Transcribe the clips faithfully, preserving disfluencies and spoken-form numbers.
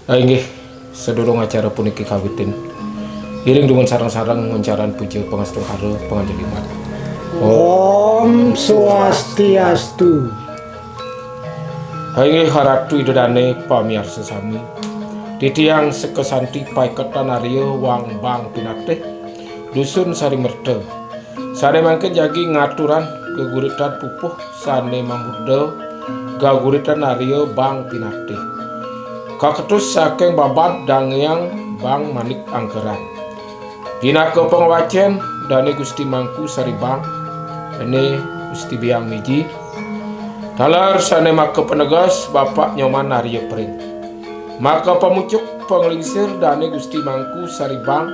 Ah, inggih, sadurung acara puniki kawitin, iring dumun sareng-sareng nguncarang puja pangastungkara panganjali umat. Om Swastiastu. Inggih Ratu Ida Dane pamiarsa sami. Titiang Seka Santi Paiketan Arya Wang Bang Pinatih, Dusun Sarimerta. Sane mangkin jagi ngaturang geguritan pupuh sane mamurda Gaguritan Arya Bang Pinatih. Kaketus saking babad Dangyang Bang Manik Angkeran. Pinaka pangwacen Dane Gusti Mangku Saribang, Dane Gusti Biang Miji. Taler sane maka paneges Bapak Nyoman Arya Pring. Maka pamucuk panglingsir Dane Gusti Mangku Saribang,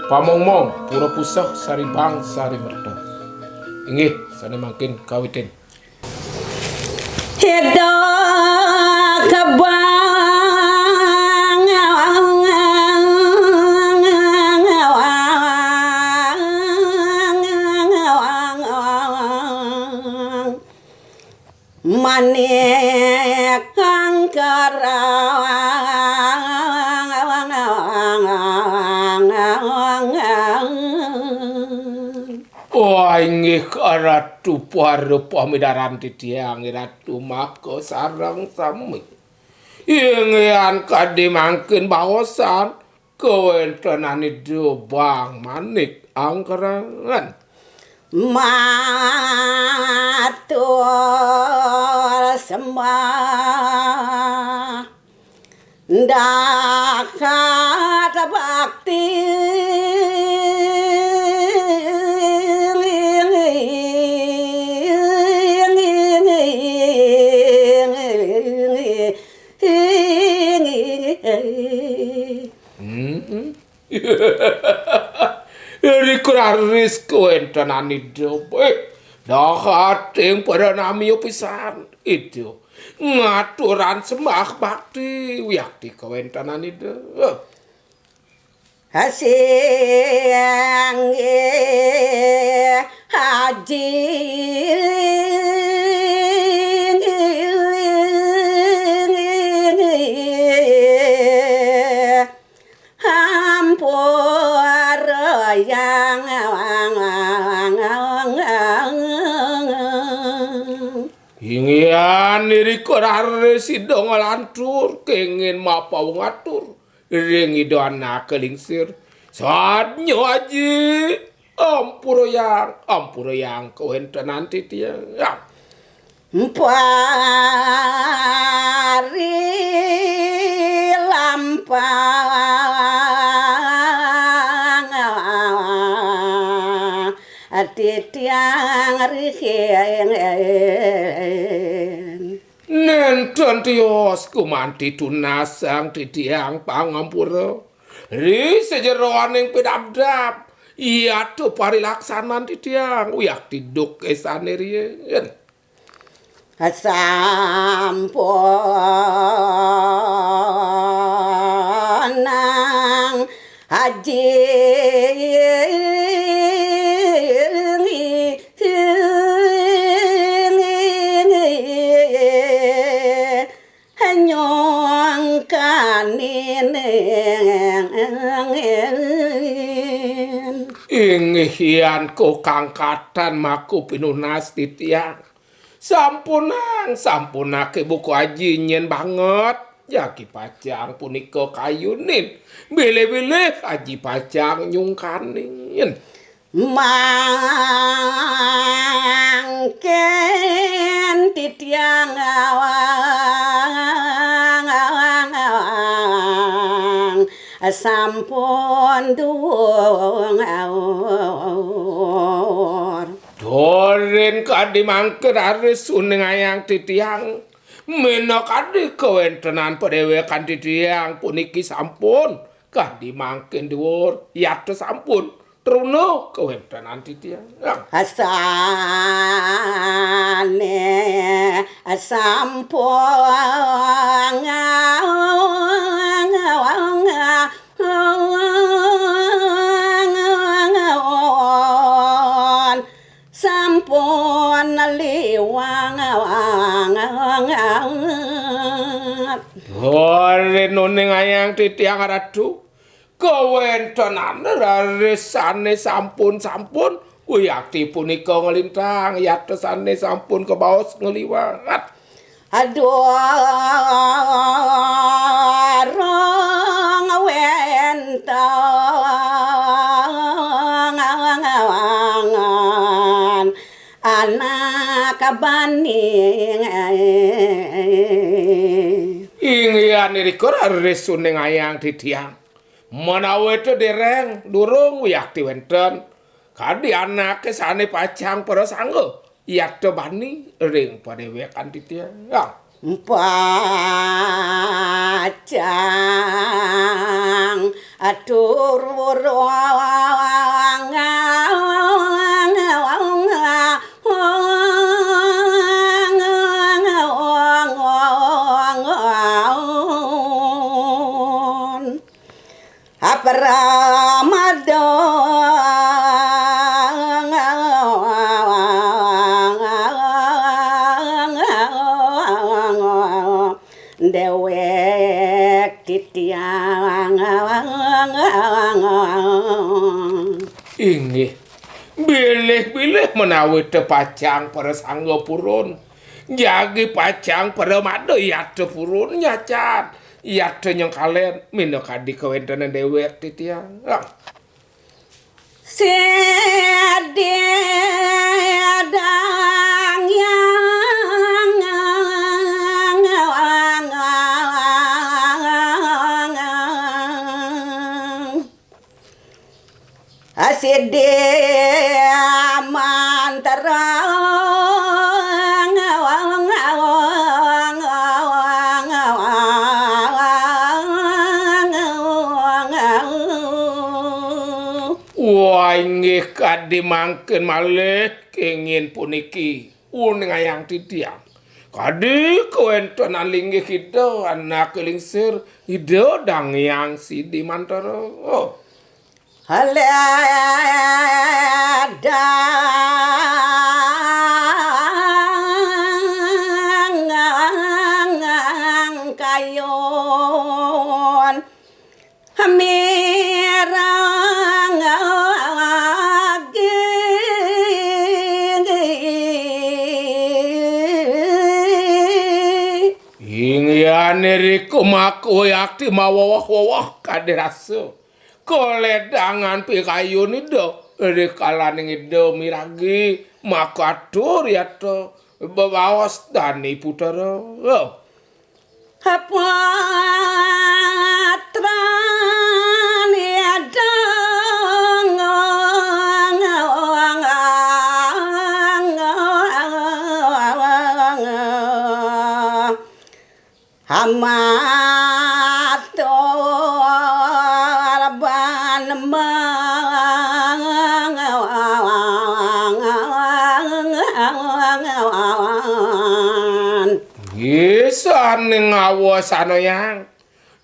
pamongmong Pura Puseh Saribang Sarimerta. Inggih, sane mangkin kawitin. Ida kebang manik kangkara. Oh, inggih Ratu, para pamidaran titiang, Ratu maka sareng sami. Inggihan kadi mangkin baosan kawentenan Ida Bang Manik Angkeran. Matur sembah dahat bakti. Hmm. Ri keraris kawentenan Ida. Eh, dahating paranami pisan Ida. Ngaturang sembah bakti wiakti kawentenan Ida. Sing Haji Ampurayang. Inggihan irika raris Ida nglantur kenging mapaung atur ring Ida anak lingsir. Sadnya Aji, ampurayang, ampurayang kawentenan titiang. Pari lampah titiang rihin. Nenten tios gumanti tunasang titiang pangampura. Ri sajeroning pidabdab, yata parilaksanan titiang, wiakti duk esane riin. Sampunang Haji nyongkanin. Inggih yan kakangkatan maka pinunas titiang. Sampunang, sampunake buka Aji nyen banget. Jagi pacang punika kayunin. Bilih-bilih Aji pacang nyungkanin. Mangkin titiang ngawang-ngawang sampun duur. Durin kadi mangkin raris uningayang titiang. Minakadi kawentenan padewekan titiang puniki sampun kadi mangkin duur, yata sampun truna kawentenan titiang. Asane sampun sampun liwang. Ore nuning Ayang titiang Ratu, kawéntenan raris sané sampun-sampun, wiakti punika nglintang, yata sané sampun kabaos ngliwat. Aduh, rong wénten anak bani. Inggih, irika raris suning ayang titiang. Menawi to dereng durung wiakti wénten kadi anaké sané pacang prasangga, yata bani ring padéwékan titiang. Pacang atur wurang. Apramada déwék titiang. Inggih, bilih-bilih menawi tepacang prasangga purun, jagi pacang pramada yata purun nyacan. Yata nyengkalen minakadi kawéntenan déwék titiang. Sidi dang yang Sidi mantra. Wah, inggih kadi mangkin malih kengin puniki. Uning ayang titiang. Kadi kawéntenan linggih Ida anak lingsir, Ida dang yang sidi mantra. Oh. Ledang kayun mirang agi. Inggih irika maka yakti maweweh-weweh kadi rasa. Kaledangan pikayun Ida, rikalaning Ida miragi makatur yata bebaos dani putra. Putra Ida. Amatur ban mangawan. Nggih, sané ngawa sanayang.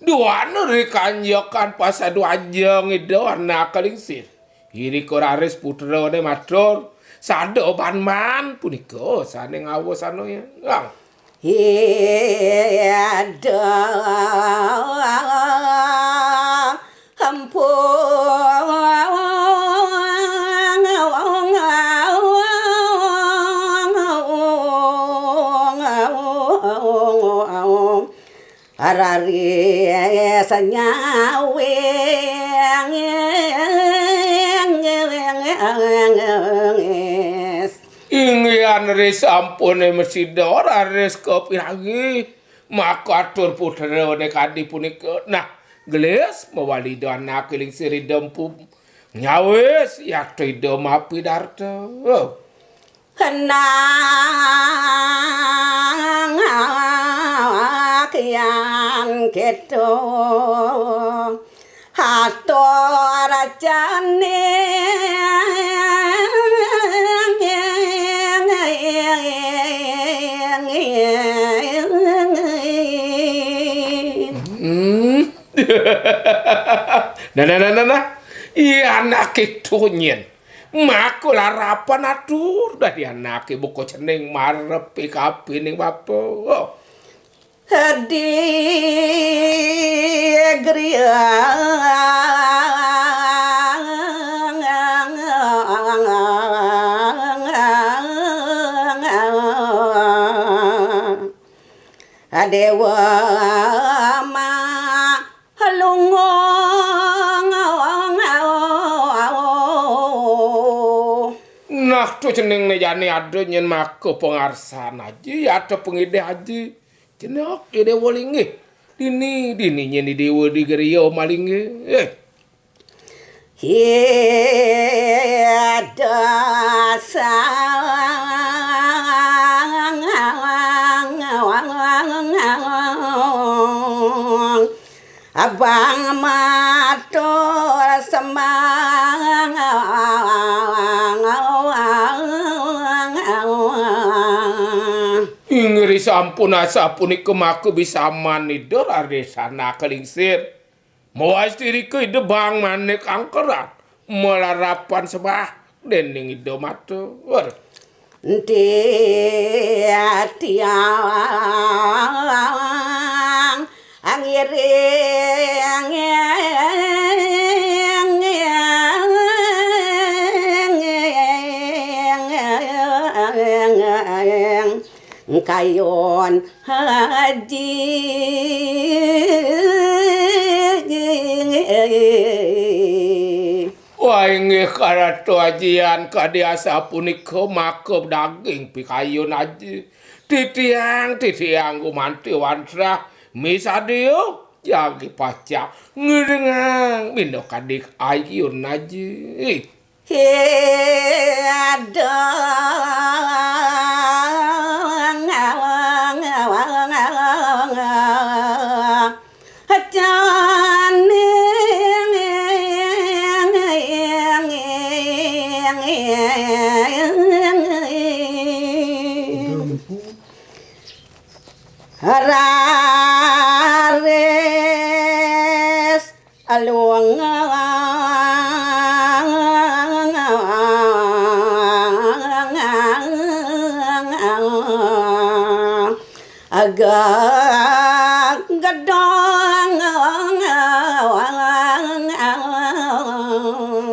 Duana ri kanjekan pasaduaja ngida anak lingsir. Irika raris putrané matur, "Sada banman punika sané ngawasana ya." Ida empu. Raris nyawis. Inggih, ri sampuné masida raris kapiragi, maka atur putrané kadi punika. Nah, gelis mawali anaké lingsir ida empu nyawis, yata ida mapidarta. Nang kian kéto atur rajané. Hmm. Nah, nah, nah, nah, nah. Iya, anaké tunyen. Maka larapan atur dadi anaké buka cening marepi kapining bapa. Oh. Tadi griya Dewa ma lunga. Nah, to cening ne jane ada nyen maka pangarsan aji, ya ada pangidih aji. Cening Ida Dewa Linggih. Dini, dini nyen Ida Dewa di griya malinggih. Eh. Ida Sang Abang matur sembah. Inggih sampun asapunika maka bisaman Ida raris sanak lingsir. Mawastu irika Ida Bang Manik Angkeran malarapan sembah dening Ida matur. Titiang ngiring kayun haji. Wah, inggih karatu ajian kadi asapunika maka daging pikayun aji. Titiang, titiang gumanti wantah misadia jagi pacang ngiringang minakadi ayun aji. Hidang Raris alung agak gedong.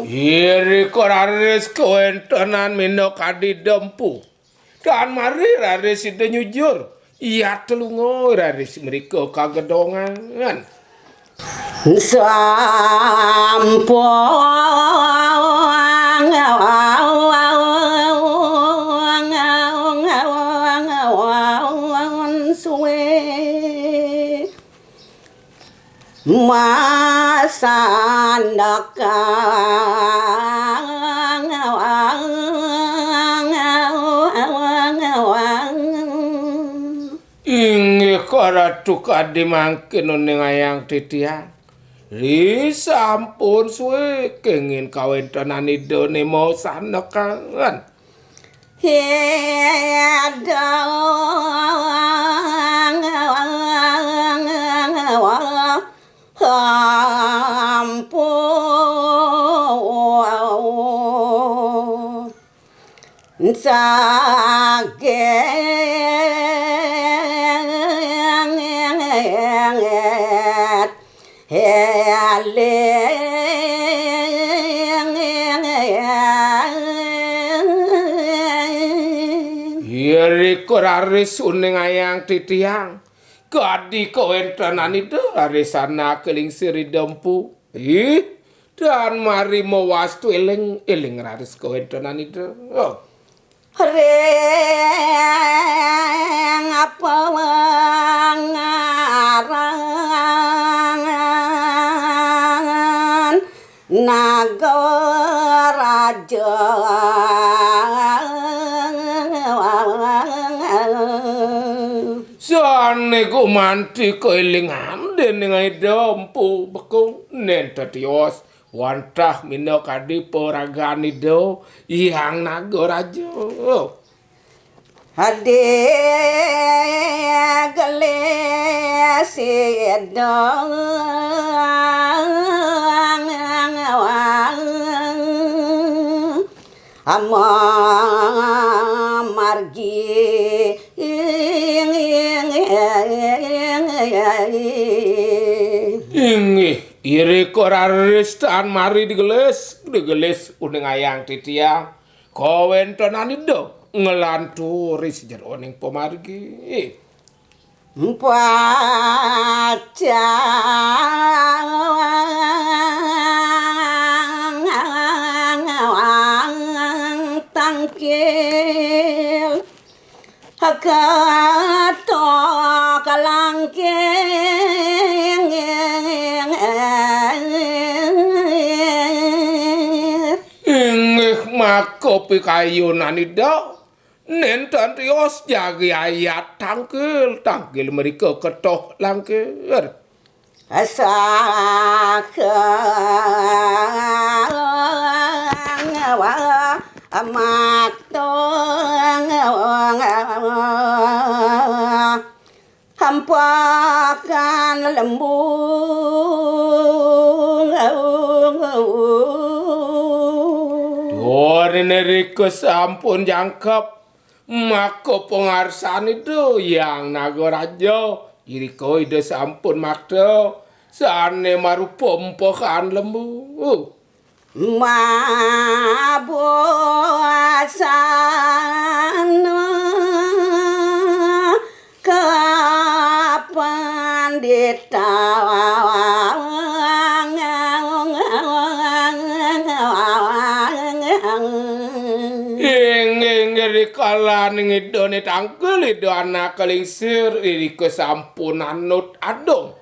Irika raris kawentenan minakadi dempu. Tan mari raris sida nyujur. Iya telunga raris mrika kagedongan. Sampun suwe masandakang. Inggih, Ratu, kadi mangkin uning ayang titiang. Ri sampun suwe kengin kawentenan Ida ne mau sandekangan. Hidang ampun. Saget eling. Irika raris uning ayang titiang. Kadi kawentenan Ida raris sanak lingsir Ida Empu. Ih, tan mari mawastu eling, eling raris kawentenan Ida. Oh. Ring apa ngaran Nagaraja. Sane gumanti kaelingan dening Ida Empu Bekung nenten tios wantah minakadi paragan Ida Hyang Nagaraja. Adi gelis idang ama margi. Nggih, irika raris tan mari digelis, digelis uning ayang titiang. Kawéntenan Ida nglanturi sajeroning pamargi. Pacang tangkil. Kato kalangking. Inggih maka pikayunan Ida, nénten tios jagi ayat tangkil, tangkil mrika ketoh langkir. Asakeng wa amaktung hampakan lembu. Duh, nirika sampun jangkep. Maka pangarsan Ida Hyang Nagaraja, irika Ida sampun makta, sané marupa empehan lembu. Mabusana kapandita. Ing, ing, rikalaning Idané tangkil, Ida Anak Lingsir, irika sampun anut adung.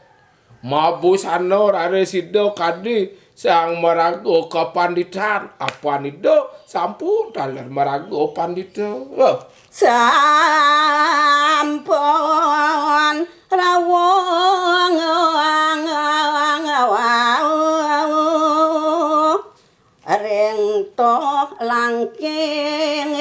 Mabusana raris Ida kadi sang maraga kapanditan, apan Ida sampun taler maraga pandita. Sampun rawuh ring toh langking.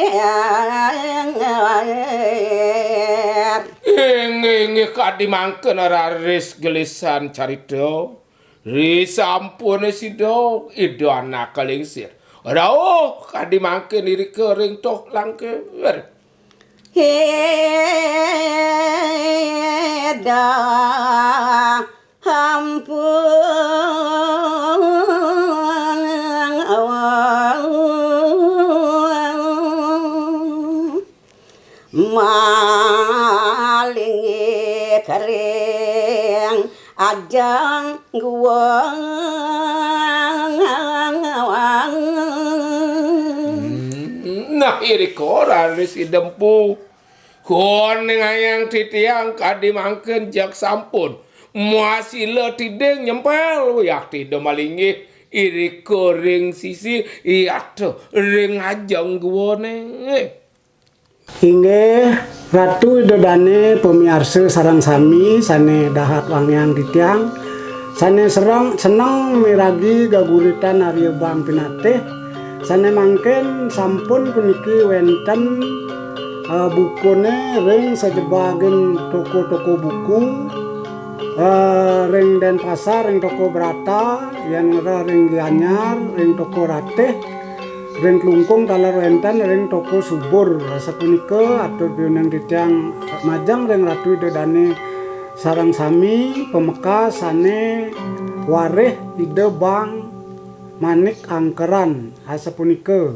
Inggih, inggih, kadi mangkin raris gelisan carita. Risampun sida Ida Anak Lingsir rauh kadi mangkin irika ring toh langkir. Ida ampun malingi kering ajeng guwa. Nah, irika raris Ida Empu. Koningayang titiang kadi mangkin jak sampun. Masila tiding nyempel, yakti Ida malinggih irika ring sisi, yakti ring ajeng guwane. Inggih, Ratu Ida Dane, pamiarsa sareng sami sane dahat wangiang titiang, sane sereng, seneng miragi gaguritan Arya Bang Pinatih, sane mangkin sampun puniki wenten, eh, bukune ring sajebaging toko-toko buku, eh, ring Denpasar, ring toko Brata, yen ngrereh ring Gianyar, ring toko Ratih, ring Klungkung taler wenten ring toko Subur. Sapunika atur piuning titiang majeng ring Ratu Ida Dane sareng sami pamekas sane warih Ida Bang Manik Angkeran. Sapunika.